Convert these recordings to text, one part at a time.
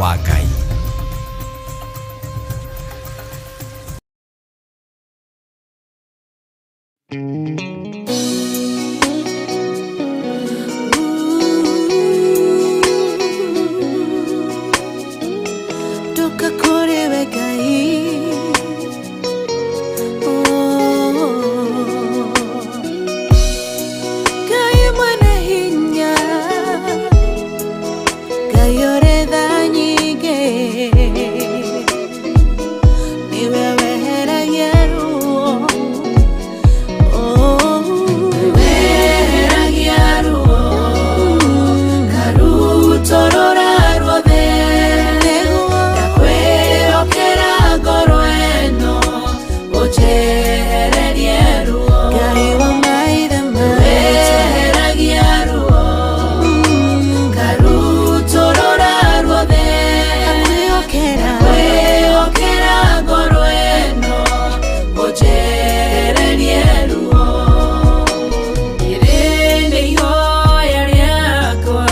Wa Ngai. Ndoka kũrĩ we Ngai. Oh. Ngai mwene hinya, Ngai ũrĩ tha nyingĩ, nĩwe weheragia ruo. Oh. Weheragia ruo, karutũrũra ruothe. Ndakwĩhokera ngoro ĩno, ũnjehererie ruo. Ngai wa maithe maitũ. Weheragia ruo, karutũrũra ruothe. Ndakwĩhokera, ndakwĩhokera ngoro ĩno, ũnjehererie ruo. Rĩrĩ nĩ ihoya rĩakwa,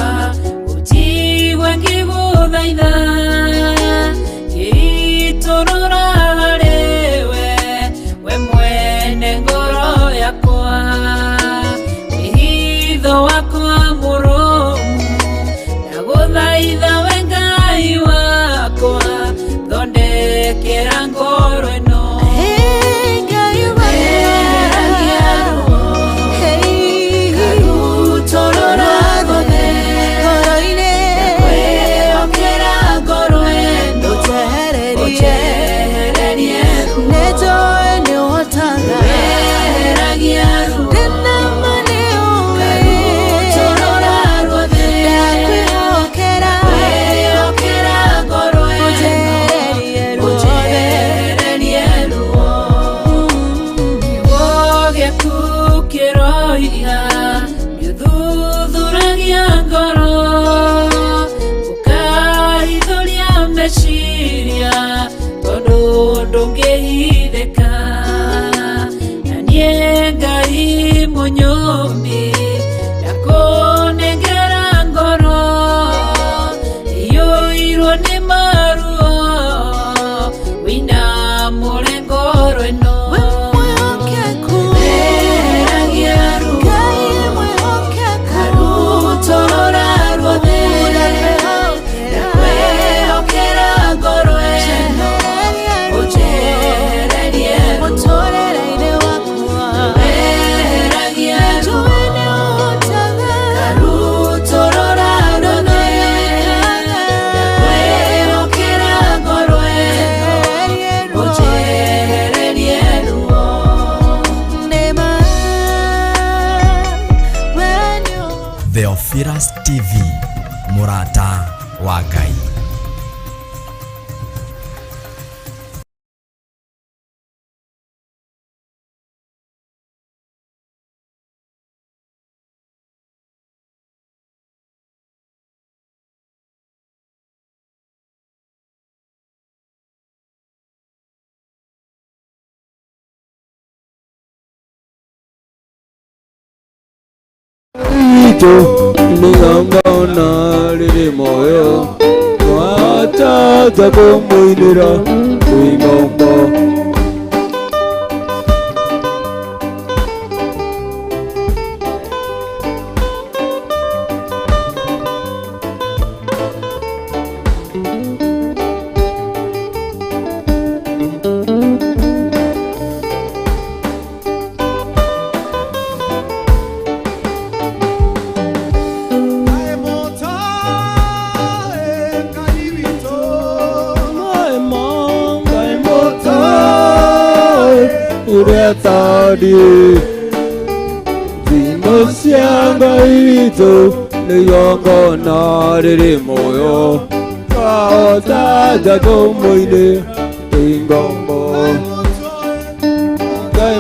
ũnjigue ngĩgũthaitha, ngĩitũrũra harĩwe, we mwene ngoro yakwa. Wĩhitho wakwa mũrũmu, ndagũthaitha we Ngai wakwa, thondekera ngoro ĩno. Hey, Ngai weheragia ruo, karutũrũra ruothe ngoro-inĩ. Ndakwĩhokera ngoro ĩno, ũnjehererie ruo. Nĩnjũĩ nĩũhotaga. Weheragia ruo, ndĩna ma nĩũĩ. Karutũrũra ruothe. Ndakwĩhokera, ndakwĩhokera ngoro ĩno, ũnjehererie ruo. Kiugo gĩaku kĩroiga nĩũthuthuragia ngoro, ũkahithũria meciria, tondũ ndũngĩhithĩka. Na niĩ Ngai mũnyũmbi, ndakũnengera ngoro iyũirwo nĩ maruo, wĩinamũre ngoro ĩno. Weheragia ruo, karutũrũra ruothe. Ndakwĩhokera ngoro ĩno, ũnjehererie ruo. Weheragia ruo, karutũrũra ruothe. Ndakwĩhokera ngoro ĩno, ũnjehererie ruo. Theophilus TV, mũrata wa Ngai. Witũ nĩ igongona rĩrĩ muoyo twatata kũmũinĩra twĩ ngombo. Ngai mũtae ũrĩa tariĩ thimo cia Ngai witũ nĩ igongona rĩrĩ muoyo twahota kũmũinĩra twĩ ngombo. Ngai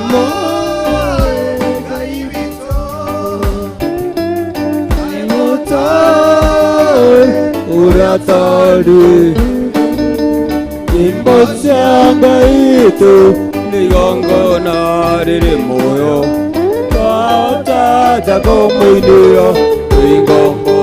mũtae ũrĩa tariĩ nyĩmbo cia Ngai witũ nĩ igongona rĩrĩ muoyo twahota kũmũinĩra twĩ ngombo.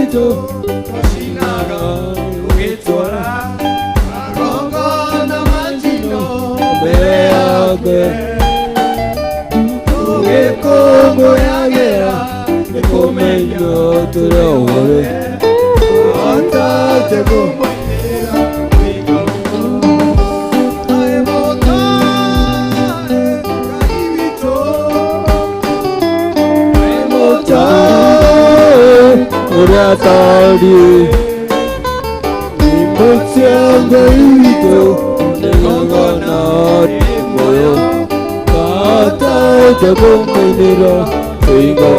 witũ twacinaga tũgĩtwara magongona ma njino mbere yake tũgĩkũngũyagĩra nĩ kũmenya tũrĩ othe tũhotate kũmũinĩra Uratari Imutyango ito Nigongona moyo Kata jabuminira Ingo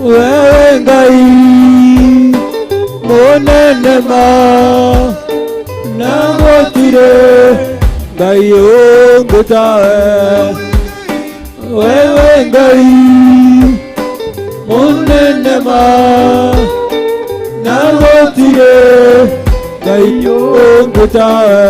Wewe Ngai munene ma na gũtirĩ Ngai ũngĩ tawe. Wewe Ngai munene ma na gũtirĩ Ngai ũngĩ tawe.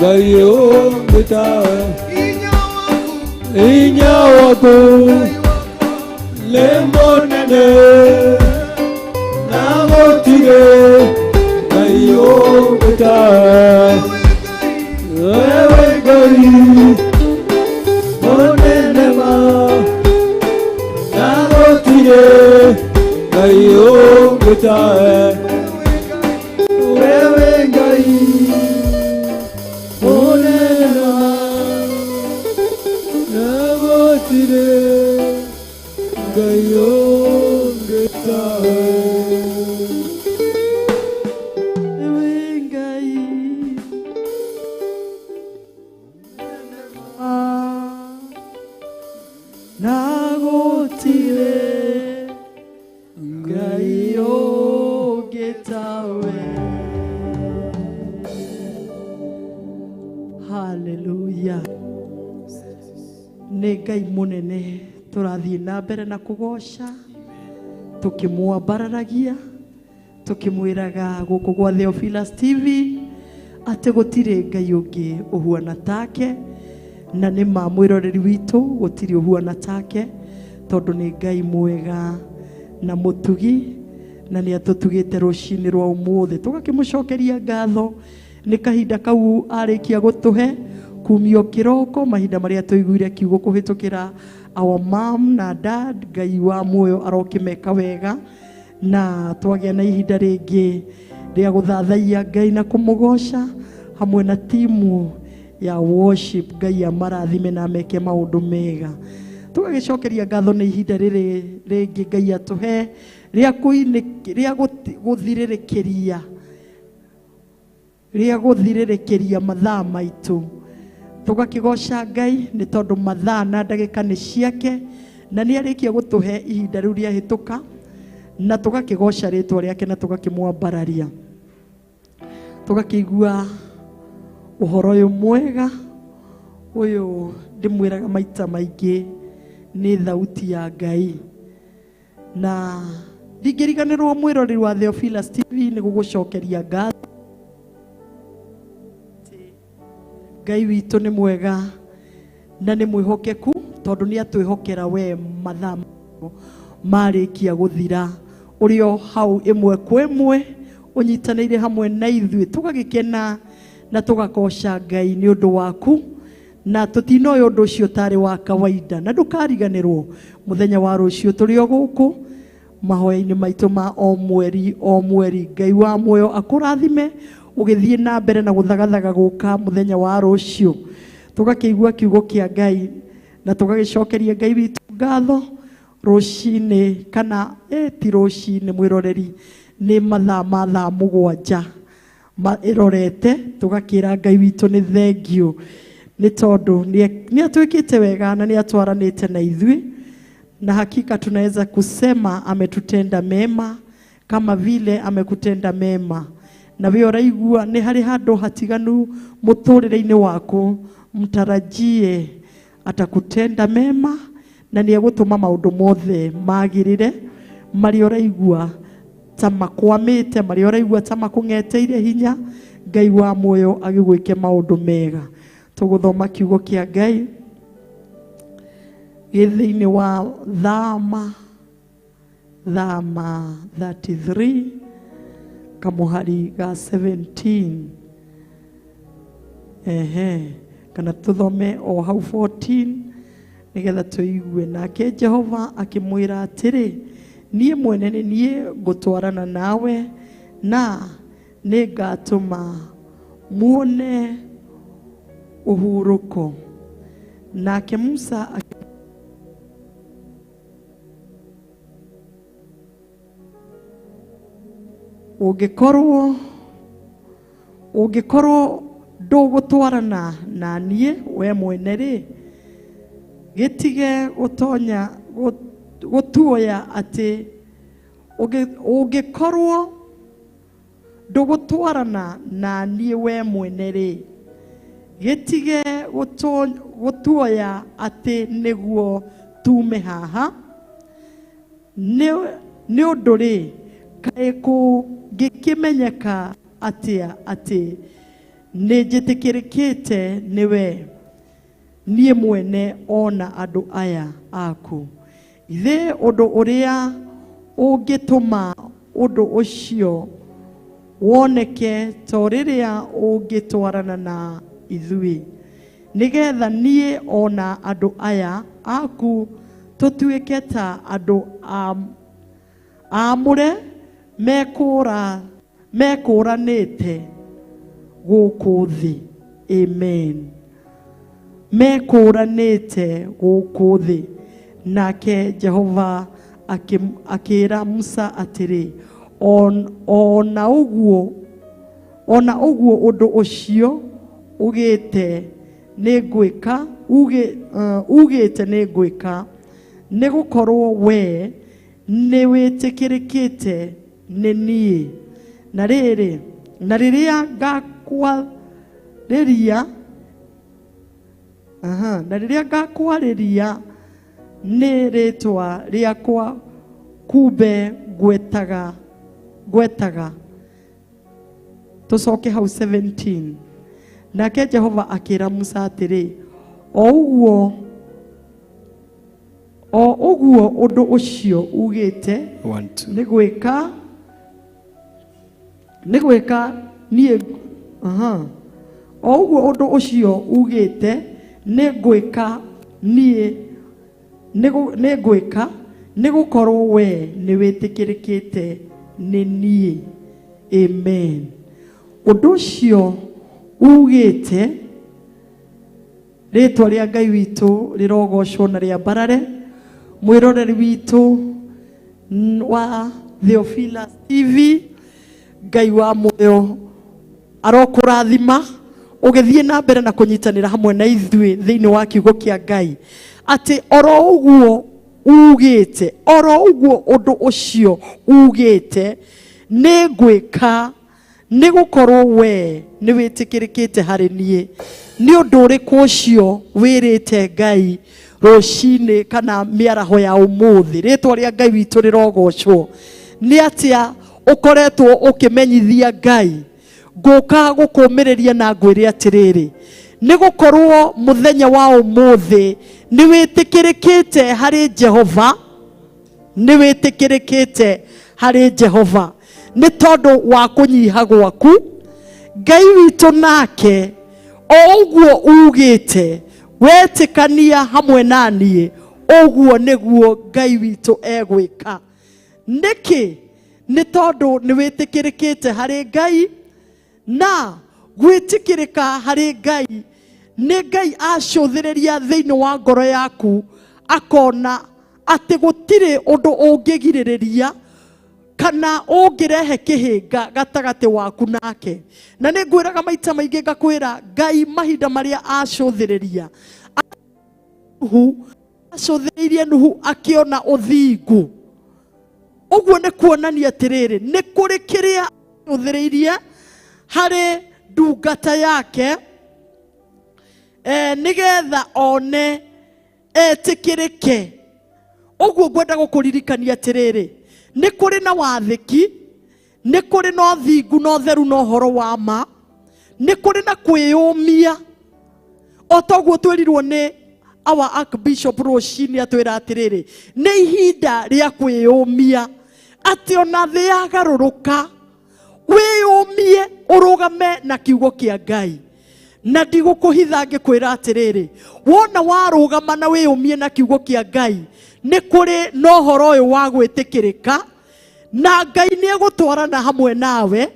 Ngai ũngĩ tawe. Hinya waku nĩ mũnene na gũtirĩ Ngai ũngĩ tawe. Wewe Ngai mũnene ma na gũtirĩ Ngai ũngĩ tawe. Wewe Ngai mũnene ma na gũtirĩ Ngai ũngĩ tawe. Wewe Ngai na gũtirĩ Ngai ũngĩ tawe. Haleluya. Nĩ Ngai mũnene tũrathiĩ na mbere na kũgoca tũkĩmwambararagia tũkĩmwĩraga gũkũ gwa Theophilus TV atĩ gũtirĩ Ngai ũngĩ ũhuana take, na nĩ ma mwĩroreri witũ gũtirĩ ũhuana take, tondũ nĩ Ngai mwega na mũtugi, na nĩ atũtugĩte rũcinĩ rwa ũmũthĩ. Tũgakĩmũcokeria ngatho nĩ kahinda kau arĩkia gũtũhe kumio kĩroko, mahinda marĩa tũiguire kiugo kũhĩtũkĩra our mom na dad. Ngai wa muoyo arokĩmeka wega, na twagĩa na ihinda rĩngĩ rĩa gũthathaiya Ngai na kũmũgoca hamwe na timu ya worship. Ngai amarathime na meke maũndũ mega. Tũgagĩcokeria ngatho nĩ ihinda rĩrĩ rĩngĩ Ngai atũhe rĩa gũthirĩrĩkĩria rĩa gũthirĩrĩkĩria mathaa maitũ. Tũgakĩgoca Ngai nĩ tondũ mathaa na ndagĩka nĩ ciake, na nĩ arĩkia gũtũhe ihinda rĩu rĩahĩtũka, na tũgakĩgoca rĩtwa rĩake na tũgakĩmwambararia. Tũgakĩigua ũhoro ũyũ mwega ũyũ ndĩmwĩraga maita maingĩ nĩ thauti ya Ngai, na ndingĩriganĩrwo mwĩroreri wa Theophilus TV nĩ gũgũcokeria ngatho. Ngai witũ nĩ mwega na nĩ mwĩhokeku, tondũ nĩ atwĩhokera we mathaa marĩkia gũthira ũrĩ o hau ĩmwe kwa ĩmwe ũnyitanĩire hamwe na ithuĩ, tũgagĩkena na tũgagoca Ngai nĩ ũndũ waku, na tũtinoĩ ũndũ ũcio ũtarĩ wa kawaida. Na ndũkariganĩrwo mũthenya wa rũciũ tũrĩ o gũkũ mahoya-inĩ maitũ ma o mweri o mweri. Ngai wa muoyo akũrathime ũgĩthiĩ na mbere na gũthagathaga gũka mũthenya wa rũciũ. Tũgakĩigua kiugo kĩa Ngai na tũgagĩcokeria Ngai witũ ngatho rũcinĩ, kana ti rũcinĩ mwĩroreri, nĩ mathaa ma thaa 7 ĩrorete. Tũgakĩra Ngai witũ nĩ thengiũ nĩ tondũ nĩ atwĩkĩte wega na nĩ atwaranĩte na ithuĩ, na hakika tunaweza kusema ametutenda mema kama vile amekutenda mema. Na we ũraigua nĩ harĩ handũ hatiganu mũtũrĩre-inĩ waku, mtarajie atakutenda mema na nĩ egũtũma maũndũ mothe magĩrĩre marĩa ũraigua ta makwamĩte, marĩa ũraigua ta makũng'eteire hinya. Ngai wa muoyo agĩgwĩke maũndũ mega. Tũgũthoma kiugo kĩa Ngai gĩ thĩinĩ wa Thama 33 kamũhari ga 17. Ehe, kana tũthome o hau 14 nĩgetha tũigue. Nake Jehova akĩmwĩra atĩrĩ, niĩ mwene nĩ niĩ ngũtwarana nawe, na nĩngatũma muone ũhurũko. Nake Musa ũngĩkorwo ũngĩkorwo ndũgũtwarana na niĩ we mwene rĩ, gĩtige gũtonya gũtuoya atĩ ũngĩkorwo ndũgũtwarana na niĩ we mwene rĩ, gĩtige gũtuoya atĩ nĩguo tume haha. Nĩ ũndũ rĩ, kaĩ kũngĩkĩmenyeka atĩa atĩ nĩnjĩtĩkĩrĩkĩte nĩwe niĩ mwene ona andũ aya aku? Ithe ũndũ ũrĩa ũngĩtũma ũndũ ũcio woneke to rĩrĩa ũngĩtwarana na ithuĩ, nĩgetha niĩ ona andũ aya aku tũtuĩke ta andũ aamũre mekũũranĩte gũkũ thĩ. Amen. Mekũũranĩte gũkũ thĩ. Nake Jehova akĩra Musa atĩrĩ, ona ũguo ũndũ ũcio ugĩte nĩngwĩka, ugĩte nĩngwĩka, nĩgũkorwo we nĩwĩtĩkĩrĩkĩte nĩ niĩ. Na rĩrĩ, na rĩrĩa ngakwarĩria, na rĩrĩa ngakwarĩria nĩ rĩtwa rĩakwa kumbe ngwetaga. Tũcoke hau 17. Nake Jehova akĩra Musa atĩrĩ, o ũguo ũndũ ũcio ugĩte nĩ gwĩka niĩ, o ũguo ũndũ ũcio ugĩte nĩ ngwĩka niĩ, nĩ ngwĩka, nĩgũkorwo we nĩwĩtĩkĩrĩkĩte nĩ niĩ. Amen. Ũndũ ũcio ugĩte, rĩtwa rĩa Ngai witũ rĩrogocwo na rĩambarare. Mwĩroreri witũ wa Theophilus TV, Ngai wa muoyo arokũrathima ũgĩthiĩ na mbere na kũnyitanĩra hamwe na ithuĩ thĩinĩ wa kiugo kĩa Ngai, atĩ oro ũguo ugĩte, oro ũguo ũndũ ũcio ugĩte nĩ ngwĩka, nĩgũkorwo we nĩwĩtĩkĩrĩkĩte harĩ niĩ. Nĩ ũndũ ũrĩkũ ũcio wĩrĩte Ngai rũcinĩ kana mĩaraho ya ũmũthĩ? Rĩtwa rĩa Ngai witũ rĩrogocwo. Nĩ atĩa ũkoretwo ũkĩmenyithia Ngai? Ngũka gũkũmĩrĩria na ngwĩre atĩrĩrĩ, nĩgũkorwo mũthenya wa ũmũthĩ nĩwĩtĩkĩrĩkĩte harĩ Jehova, nĩwĩtĩkĩrĩkĩte harĩ Jehova nĩ tondũ wa kũnyiha gwaku. Ngai witũ nake o ũguo ugĩte wetĩkania hamwe na niĩ, ũguo nĩguo Ngai witũ egwĩka. Nĩkĩ? Nĩ tondũ nĩwĩtĩkĩrĩkĩte harĩ Ngai, na gwĩtĩkĩrĩka harĩ Ngai nĩ Ngai acũthĩrĩria thĩinĩ wa ngoro yaku, akona atĩ gũtirĩ ũndũ ũngĩgirĩrĩria kana ũngĩrehe kĩhĩnga gatagatĩ waku nake. Na nĩ ngwĩraga maita maingĩ ngakwĩra Ngai mahinda marĩa acũthĩrĩria Nuhu, acũthĩrĩirie Nuhu akĩona ũthingu. Ũguo nĩ kuonania atĩrĩrĩ, nĩ kũrĩ kĩrĩa acũthĩrĩirie harĩ ndungata yake, nĩgetha one etĩkĩrĩke. Ũguo ngwenda gũkũririkania atĩrĩrĩ, nĩ kũrĩ na wathĩki, nĩ kũrĩ na ũthingu na ũtheru na ũhoro wa ma, nĩ kũrĩ na kwĩyũmia. O ta ũguo twĩrirwo nĩ our Archbishop rũcinĩ atwĩra atĩrĩrĩ, nĩ ihinda rĩa kwĩyũmia, atĩ ona thĩ yagarũrũka wĩyũmie ũrũgame na kiugo kĩa Ngai. Na ndigũkũhitha ngĩkwĩra atĩrĩrĩ, wona warũgama na wĩyũmie na kiugo kĩa Ngai, nĩ kũrĩ na ũhoro ũyũ wa gwĩtĩkĩrĩka, na Ngai nĩ egũtwarana hamwe nawe,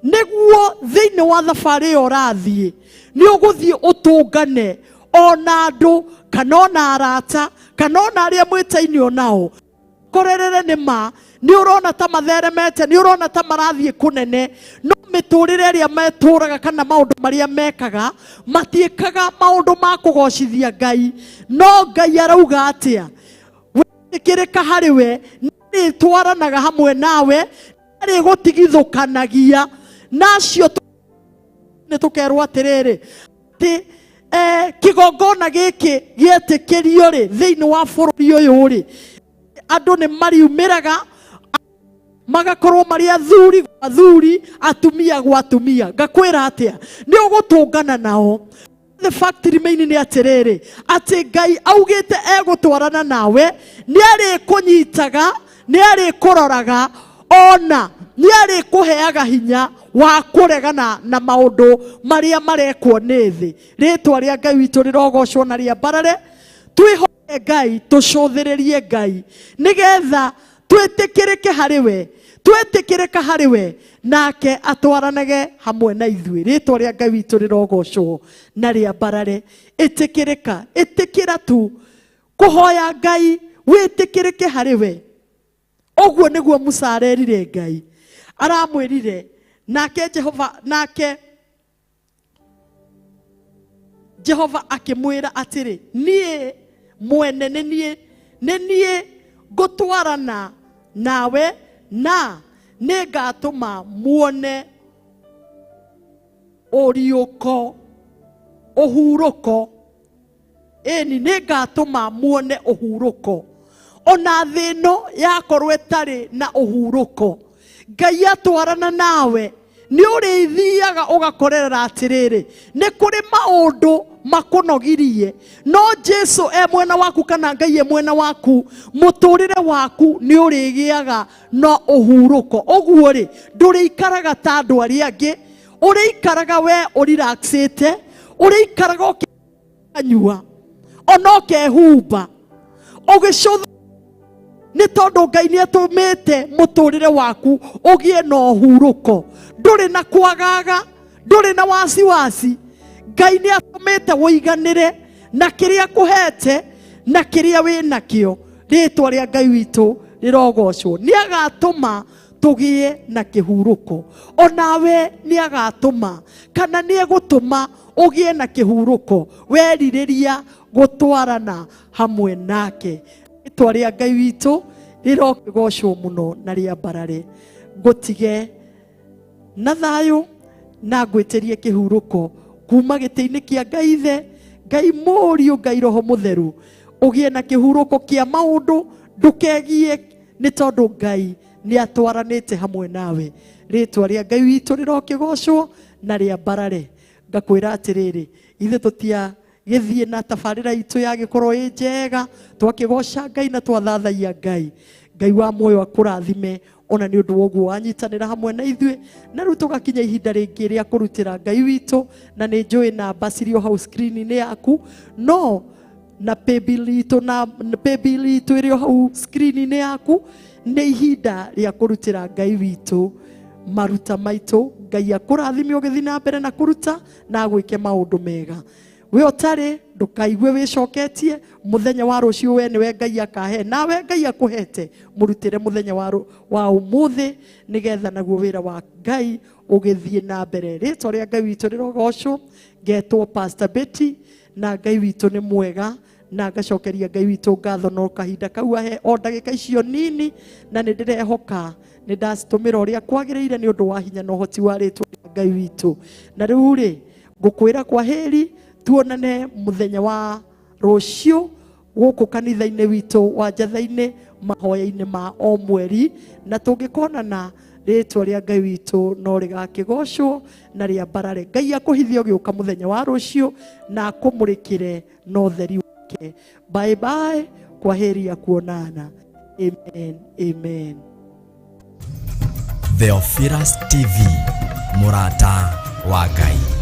nĩguo thĩinĩ wa thabarĩ ĩyo ũrathiĩ nĩ ũgũthiĩ ũtũngane Ona andũ kana ona arata kana ona arĩa mwĩtainio nao korerere nĩ ma nĩ ũrona ta matheremete, nĩ ũrona ta marathiĩ kũnene, no mĩtũrĩre ĩrĩa metũraga kana maũndũ marĩa mekaga matiĩkaga maũndũ ma kũgocithia Ngai. No Ngai arauga atĩa? Wĩtĩkĩrĩka harĩ we, nĩtwaranaga hamwe nawe, nĩrĩgũtigithũkanagia nacio. Nĩ tũkerwo atĩrĩrĩ atĩ kĩgongona gĩkĩ gĩetĩkĩrio rĩ thĩinĩ wa bũrũri ũyũ rĩ, andũ nĩ mariumĩraga magakorwo marĩ athuri gwa athuri, atumia gwa atumia. Ngakwĩra atĩa? Nĩ ũgũtũngana nao. The fact remain nĩ atĩrĩrĩ atĩ Ngai augĩte egũtwarana nawe, nĩ arĩkũnyitaga, nĩ arĩkũroraga, ona nĩ arĩkũheaga hinya wa kũregana na maũndũ marĩa marekwo nĩ thĩ. Rĩtwa rĩa Ngai witũ rĩrogocwo na rĩambarare. Twĩhoke Ngai, tũcũthĩrĩrie Ngai nĩgetha twĩtĩkĩrĩke harĩ we. Twĩtĩkĩrĩka harĩ we, nake atwaranage hamwe na ithuĩ. Rĩtwa rĩa Ngai witũ rĩrogocwo na rĩambarare. Ĩtĩkĩrĩka, ĩtĩkĩra tu kũhoya Ngai wĩtĩkĩrĩke harĩ we. Ũguo nĩguo Musa arerire Ngai, aramwĩrire nake Jehova, nake Jehova akĩmwĩra atĩrĩ, niĩ mwene nĩ niĩ, nĩ niĩ ngũtwarana nawe, na nĩngatũma muone ũriũko, ũhurũko. Ĩni, nĩngatũma muone ũhurũko. Ona thĩ ĩno yakorwo ĩtarĩ na ũhurũko, Ngai atwarana nawe nĩ ũrĩthiaga ũgakorerera atĩrĩrĩ, nĩ kũrĩ maũndũ makũnogirie, no Jesu e mwena waku kana Ngai e mwena waku, mũtũrĩre waku nĩ ũrĩgĩaga na ũhurũko. Ũguo rĩ, ndũrĩikaraga ta andũ arĩa angĩ, ũrĩikaraga we ũrelaxĩte, ũrĩikaraga ũkĩnyua ona ũkehumba ũgĩcũtha, nĩ tondũ Ngai nĩ atũmĩte mũtũrĩre waku ũgĩe na ũhurũko. Ndũrĩ na kwagaga, ndũrĩ na wasiwasi. Ngai nĩ atũmĩte ũiganĩre na kĩrĩa kũhete na kĩrĩa wĩ nakĩo. Rĩtwa rĩa Ngai witũ rĩrogocwo. Nĩ agatũma tũgĩe na kĩhurũko. Onawe nĩ agatũma kana nĩ egũtũma ũgĩe na kĩhurũko werirĩria gũtwarana hamwe nake. Rĩtwa rĩa Ngai witũ rĩrokĩgocwo mũno na rĩambarare. Ngũtige na thayũ na ngwĩtĩrie kĩhurũko kuma gĩtĩ-inĩ kĩa Ngai Ithe, Ngai Mũriũ, Ngai Roho Mũtheru. Ũgĩe na kĩhurũko kĩa maũndũ, ndũkegie, nĩ tondũ Ngai nĩ atwaranĩte hamwe nawe. Rĩtwa rĩa Ngai witũ rĩrokĩgocwo na rĩambarare. Ngakwĩra atĩrĩrĩ, ithuĩ tũtia gĩthiĩ na tabarĩra itũ yagĩkorwo ĩ njega, twakĩgoca Ngai na twathathaiya Ngai. Ngai wa muoyo akũrathime ona nĩ ũndũ wa ũguo wanyitanĩra hamwe na ithuĩ. Na rĩu tũgakinya ihinda rĩngĩ rĩa kũrutĩra Ngai witũ, na nĩ njũĩ namba cirĩ o hau screen-inĩ yaku, no na paybill itũ, na paybill itũ ĩrĩ o hau screen-inĩ yaku. Nĩ ihinda rĩa kũrutĩra Ngai witũ maruta maitũ. Ngai akũrathime ũgĩthiĩ na mbere na kũruta na agwĩke maũndũ mega. We ũtarĩ, ndũkaigue wĩcoketie. Mũthenya wa rũciũ we nĩwe Ngai akahe, nawe Ngai akũhete, mũrutĩre mũthenya wa ũmũthĩ, nĩgetha naguo wĩra wa Ngai ũgĩthiĩ na mbere. Rĩtwa rĩa Ngai witũ rĩrogocwo. Ngetwo Pastor Betty, na Ngai witũ nĩ mwega, na ngacokeria Ngai witũ ngatho no kahinda kau ahe o ndagĩka icio nini, na nĩ ndĩrehoka nĩ ndacitũmĩra ũrĩa kwagĩrĩire nĩ ũndũ wa hinya na ũhoti wa rĩtwa rĩa Ngai witũ. Na rĩu rĩ, ngũkwĩra kwa heri, tuonane mũthenya wa rũciũ gũkũ kanitha-inĩ witũ wa Njatha-inĩ, mahoya-inĩ ma o mweri, na tũngĩkonana, rĩtwa rĩa Ngai witũ no rĩgakĩgocwo na rĩambarare. Ngai akũhithie ũgĩũka mũthenya wa rũciũ na akũmũrĩkĩre na ũtheri wake. Bye bye, kwa heri ya kuonana. Amen, amen. Theophilus TV, mũrata wa Ngai.